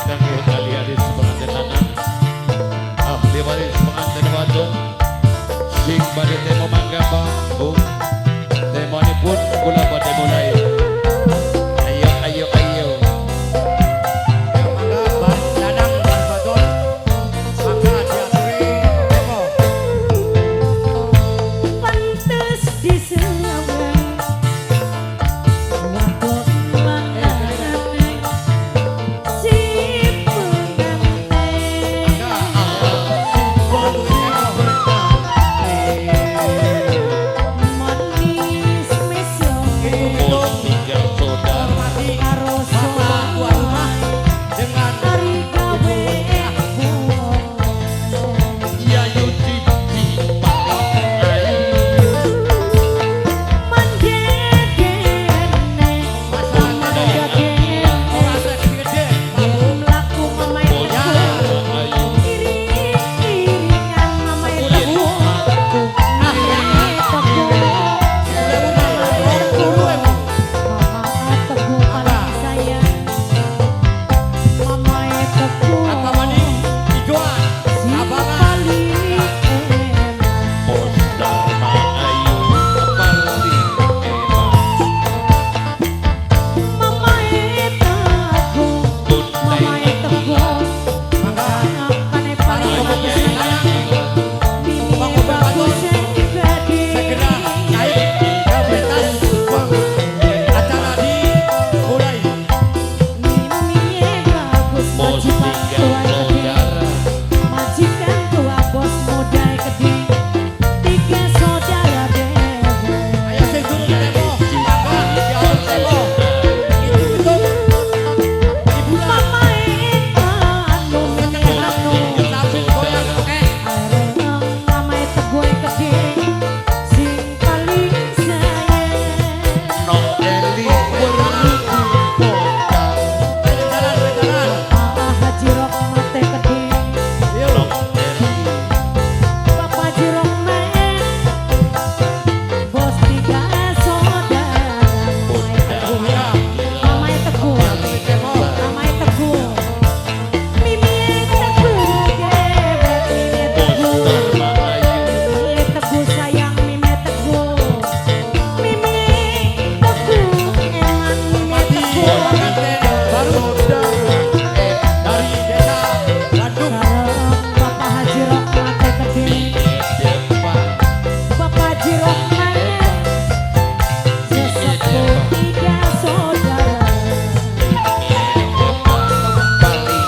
Kangge ahli waris pengantin lanang, ahli waris pengantin wadon sing badhe temo mangga Pak Bu. Temonipun kula badhe mulai. Ayo ayo ayo. Ya, mangga lanang wadon mangga diaturi temo. Pantes diseweng wadon lanang si pengantin. Mangga Manis mesyo Bos tiga saudara. Hormati karo bapak tuan rumah dengan ari gawe. Yayu Cici paling ayu. Mandedene masyarakat ora gede-gede Pak Bu. Mlaku mamae Bos teguh ayu. Iring-iringan mamae teguh Mamae teguh. Mama teguh paling sayang. Mamae teguh Apa maning hijauan sing abangan. Paling enak. Bos Dharma ayu paling enak. Mamae teguh. Bunda Mamae teguh. Mangga Anakane paling para sayang. Mimi Bang Obe bagus sing gede. Segera naik ke pentas, acara dimulai. Mimi bagus Bos majikan tiga tua gede. Saudara. Majikan tua bos muda gede. Tiga saudara dewe. Ayo sing durung temo mangga diatur temo. Hitung-hitung hiburan. Mamae anu anu. Sambil goyang oke. Areng mamae teguh gede. Sing paling sayang. Nok Eli weruh pokal. Jalan jalan. Pak Haji Rohmate gede. Yuk. Nok Eli. Bapak Haji Rohmat. Bos tiga saudara. Bunda Ya. Mamae teguh. Diaturi temo. Mamae teguh. Mimi teguh dewek mimi Bos teguh. Dharma ayu. Mimi teguh sayang mimi teguh. Mimi teguh eman mimi Mati teguh. pengantin baru dari desa Bandung. Sareng Bapak Haji Rohmate gede. Depan. Bapak Haji Rohmat. Sesepuh tiga saudara. Paling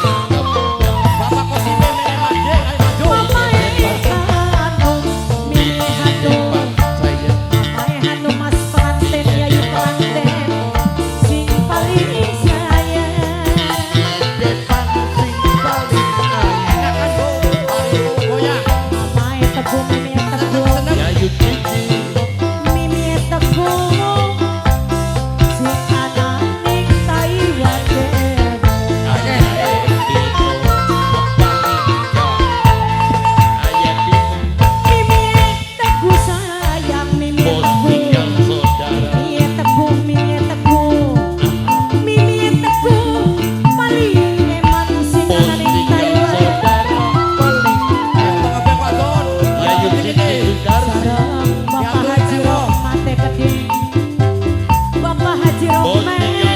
Bapak Kosime mene maju, ayo maju. Mamae Hanum, Mimi Hanum. Saya. Mamae Hanum mas pengantin yayu pengantin sing paling sayang. Depan sing paling ayu. Enak kan Bu? Mari goyang. Mamae teguh mimi teguh. Seneng. Yayu Cici. Mimi teguh sing ana ning Taiwan dhewe. Oke. Dino paling ayah Dino. Mimi teguh sayang mimi Bos teguh. tiga saudara. Mimi teguh mimi teguh. Mimi teguh paling eman sing Bos ana ning tiga Taiwan. Saudara paling Ayo Bang Wadon. Yayu Cici Sudarsi. Sareng Bapak Haji Rohmate gede. Bapak Haji Bos Rohmat. Tiga